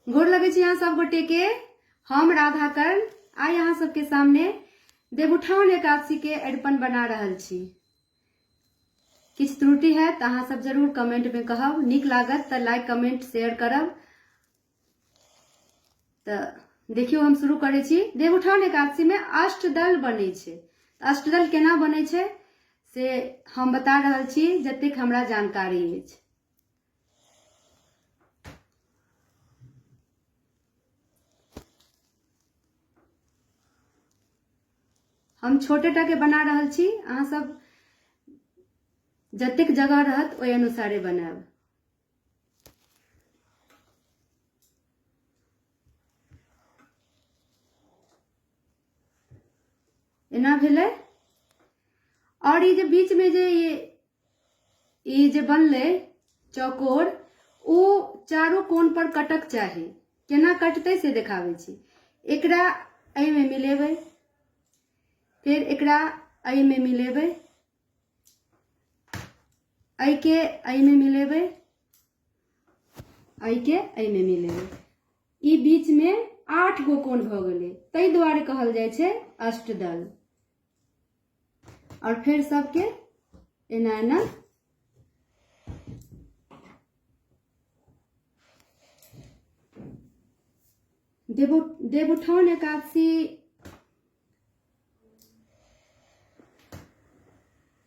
गोर लगै छी अहाँ सब गोटे के। हम राधा कर्ण आइ अहाँ सबके सामने देवउठाओन एकादशी के अरिपन बना रहल छी। किछु त्रुटि है तऽ अहाँ सब जरूर कमेंट में कहब, नीक लागत तऽ लाइक कमेंट शेयर करब। तऽ देखियौ हम शुरू करै छी। देवउठाओन एकादशी में अष्टदल बनै छै। अष्टदल केना बनै छै से हम बता रहल छी जतेक हमरा जानकारी अछि। हम छोटे टा के बना रहल छी, अहाँ सब जतेक जगह रहत ओहि अनुसारे बनायब। एना भेलै। और ई जे बीच में जे ई जे बनलै चौकोर, ओ चारू कोण पर कटक चाही। केना कटतै से देखाबै छी। एकरा एहिमे मिलेबै, फेर एकरा एहिमे मिलेबै, एहिके एहिमे मिलेबै, एहिके एहिमे मिलेबै। ई बीच में 8 गो कोण भऽ गेलै, ताहि दुआरे कहल जाइ छै अष्टदल। और फेर सबके एना एना देवउठाओन एकादशी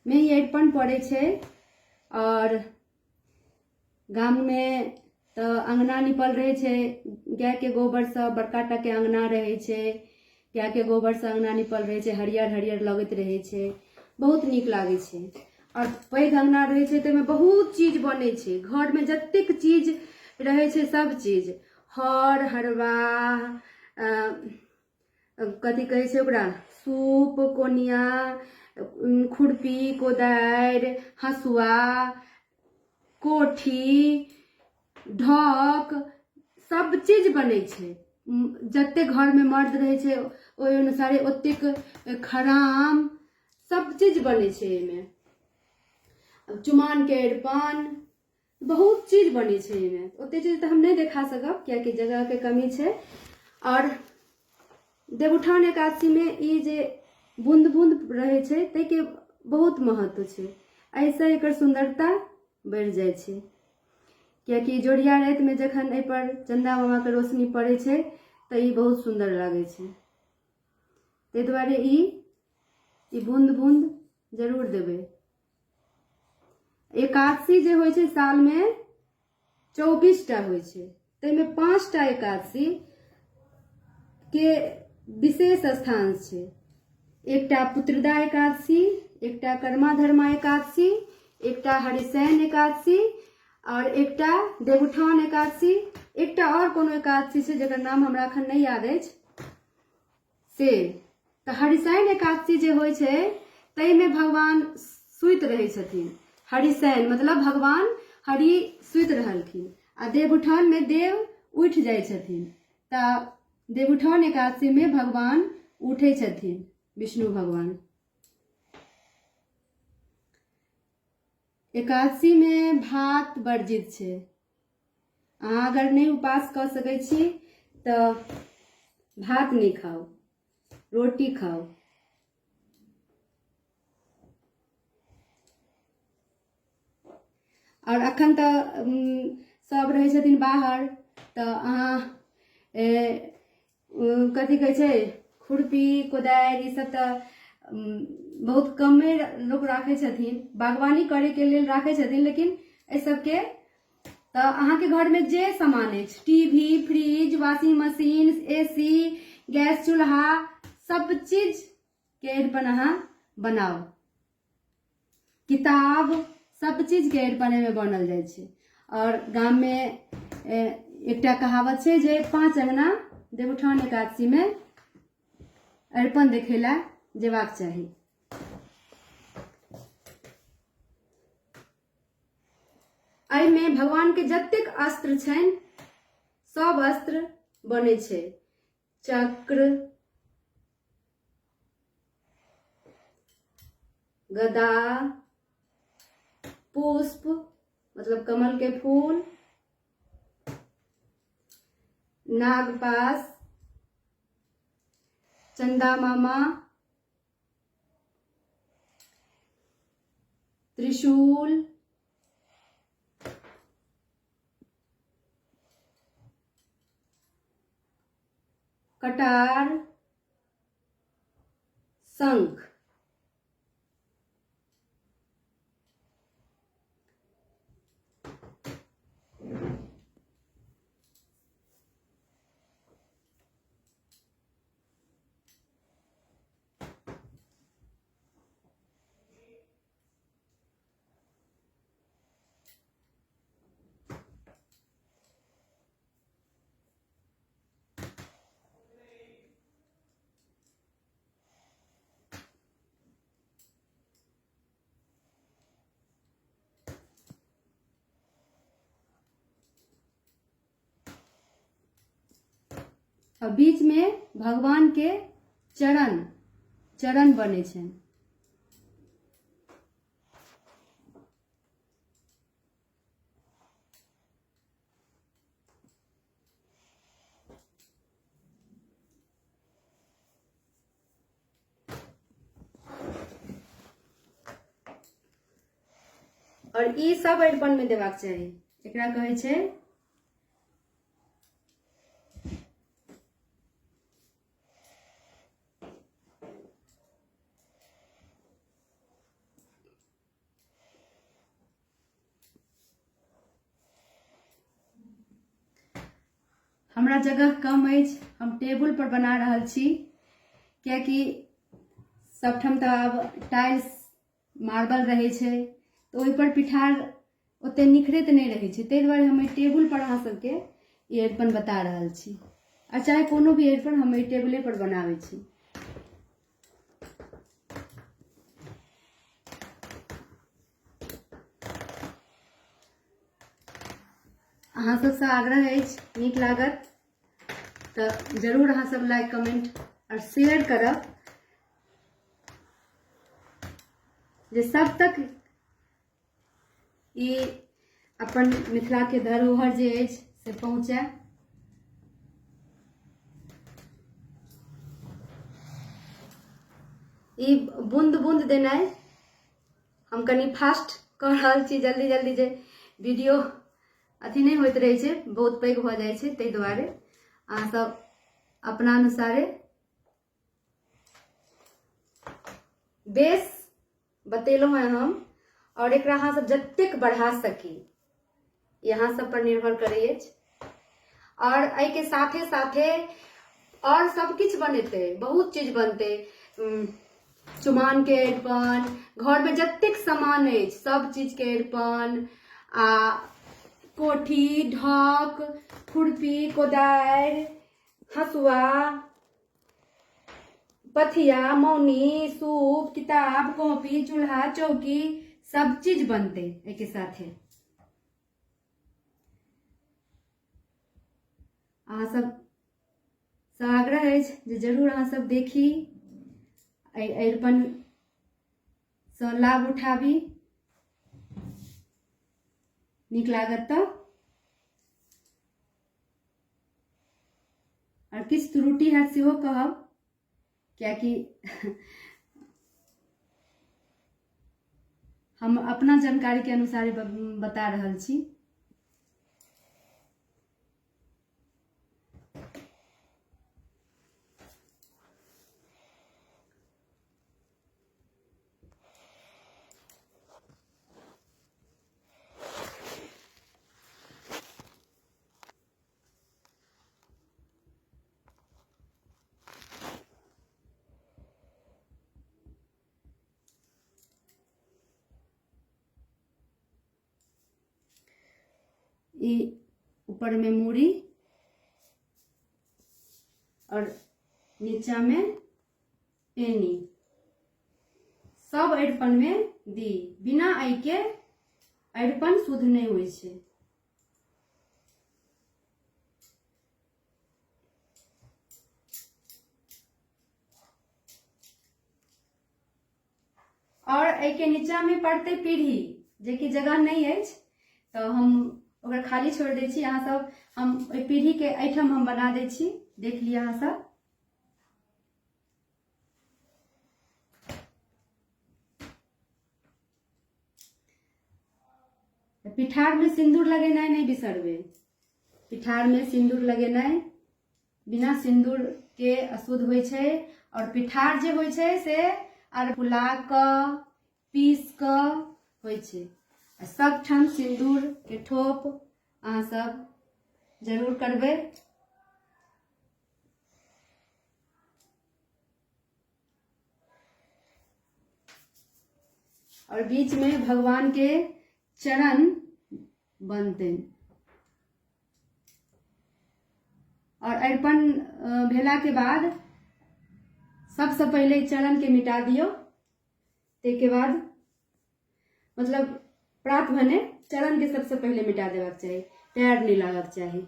में ही अरिपन पड़ै छै। और गाम में तऽ अङ्गना निपल रहै छै गायके गोबरसँ, बड़का टाके अङ्गना रहै छै, गायके गोबरसँ अङ्गना निपल रहै छै, हरियर हरियर लगैत रहै छै, बहुत नीक लागै छै। आओर पैघ अङ्गना रहै छै ताहिमे बहुत चीज बनै छै। घरमे जतेक चीज रहै छै सब चीज, हर हरवाह, कथी कहै छै ओकरा, सूप, कोनिया, खुरपी, कोदारि, हँसुआ, कोठी, ढक, सब चीज बनै छै। जतेक घरमे मर्द रहै छै ओहि अनुसारे ओतेक खराम सब चीज बनै छै। एहिमे चुमानके अरिपन, बहुत चीज बनै छै एहिमे। ओते चीज तऽ हम नहि देखा सकब कियाकि जगहके कमी छै। आओर देवउठाओन एकादशीमे ई जे बून्द बून्द रहै छै ताहिके बहुत महत्व छै। एहिसँ एकर सुन्दरता बढ़ि जाइ छै, कियाकि जोड़िया रातिमे जखन एहिपर चन्दा मामाके रोशनी पड़ै छै तऽ ई बहुत सुन्दर लागै छै। ताहि दुआरे ई बून्द बून्द जरूर देबै। एकादशी जे होइ छै सालमे 24 टा होइ छै, ताहिमे 5 टा एकादशी के विशेष स्थान छै। एकटा पुत्रदा एकादशी, एकटा कर्मा धर्मा एकादशी, एकटा हरिशयन एकादशी और एकटा देवउठान एकादशी, एकटा और कोनो एकादशी छै जकर नाम हमरा एखन नहि याद अछि से। तऽ हरिशयन एकादशी जे होइ छै ताहिमे भगवान सुति रहै छथिन। हरिशयन मतलब भगवान हरि सुति रहलखिन आ देवउठानमे देव उठि जाइ छथिन। तऽ देवउठान एकादशीमे भगवान उठै छथिन, विष्णु भगवान। एकादशीमे भात वर्जित छै। अहाँ अगर नहि उपास कऽ सकै छी तऽ भात नहि खाउ, रोटी खाउ। आओर अखन तऽ सब रहै छथिन बाहर, तऽ अहाँ कथी कहै छै खुरपी कोदारि ई सब तऽ बहुत कमे लोक राखै छथिन, बागवानी करैके लेल राखै छथिन, लेकिन एहि सबके तऽ अहाँके घरमे जे सामान अछि, TV, fridge, washing machine, A C, gas चूल्हा, सब चीज के अरिपन अहाँ बनाउ। किताब, सब चीज के अरिपन एहिमे बनल जाइ छै। आओर गाममे एकटा कहावत छै जे 5 अंगना देवउठान एकादशीमे अरिपन देखै लए जेबाक चाही। एहिमे भगवान के जतेक अस्त्र छनि सब अस्त्र बनै छै। चक्र, गदा, पुष्प मतलब कमल के फूल, नागपास, चंदा मामा, त्रिशूल, कटार, शंख। और बीच में भगवान के चरण चरण बने छनि। और ई सब अरिपन में देबाक चाही। एकरा कहै छै हमरा जगह कम अछि, हम टेबुल पर बना रहल छी, कियाकि सबठाम तऽ आब टाइल्स मार्बल रहै छै तऽ ओहि पर पिठार ओते निखरैत नहि रहै छै, ताहि दुआरे हम एहि टेबुल पर अहाँ सबके ई अरिपन बता रहल छी। आ चाहे कोनो भी अरिपन हम एहि टेबुले पर बनाबै छी। अहाँ सबसँ आग्रह अछि, नीक लागत तऽ जरूर अहाँ सब लाइक कमेंट और शेयर करब जे सब तक ई अपन मिथिला के धरोहर जे अछि से पहुँचे। ई बूंद बूंद देनाइ हम कनि फास्ट कऽ रहल छी, जल्दी जल्दी जे वीडियो अथी नहि होइत रहै छै, बहुत पैघ भऽ जाइ छै, ताहि दुआरे अहाँ सब अपना अनुसारे बेस बतेलहुँ हेँ हम। और एकरा अहाँ सब जतेक बढ़ा सकी ई अहाँ सब पर निर्भर करै अछि। और एहिके साथे साथे और सब किछु बनेतै, बहुत चीज बनतै, चुमान के अरिपन, घर में जतेक सामान अछि सब चीज के अरिपन, आ कोठी, ढक, खुरपी, कोदारि, हँसुआ, पथिया, मौनी, सूप, किताब, कॉपी, चूल्हा चौकी सब चीज बनतै एहिके साथे। अहाँ सब सँ आग्रह अछि जे जरूर अहाँ सब देखी, एहि अरिपन सँ लाभ उठाबी, नीक लागत तऽ। और किछु त्रुटि हैत सेहो कहब, कियाकि हम अपना जानकारी के अनुसार बता रहल छी। ई ऊपर में मूड़ी और नीचा में पेनी सब अरिपन में दी। बिना एहि के अरिपन शुद्ध नहीं होइ छै। और एहि के नीचा में पड़तै पीढ़ी, जे कि जगह नहीं अछि तो हम ओकरा खाली छोड़ि दै छी। अहाँ सब हम ओहि पीढ़ीके एहिठाम हम बना दै छी, देख लिअ अहाँ सब। पिठारमे सिन्दूर लगेनाइ नहि बिसरबै। पिठारमे सिन्दूर लगेनाइ, बिना सिन्दूरके अशुद्ध होइ छै। आओर पिठार जे होइ छै से आर फुला कऽ पीस कऽ होइ छै। आ सबठाम सिन्दूरके ठोप अहाँ सब जरूर करबै। और बीच में भगवान के चरण बनते। और अरिपन भेला के बाद सबसे पहले चरण के मिटा दियो, ताहिके बाद मतलब प्रात भने चरण के सबसे पहले मिटा देबाक चाही, पैर नहि लागक चाही।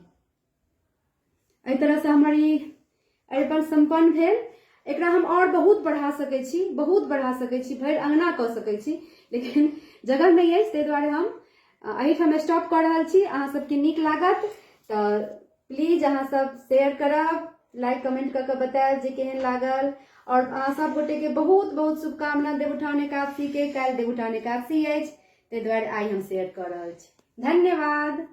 एहि तरहसँ हमर ई अरिपन सम्पन्न भेल। एकरा हम आओर बहुत बढ़ा सकै छी, बहुत बढ़ा सकै छी, भरि अङ्गना कऽ सकै छी, लेकिन जगह नहि अछि, ताहि दुआरे हम एहिठाम स्टॉप कऽ रहल छी। अहाँ सबके नीक लागत तऽ प्लीज अहाँ सब शेयर करब, लाइक कमेंट कऽ कऽ बतायब जे केहन लागल। आओर अहाँ सब गोटेके बहुत बहुत शुभकामना देवउठान एकादशीके। काल्हि देवउठान एकादशी अछि, ताहि दुआरे आइ हम शेयर कऽ रहल छी। धन्यवाद।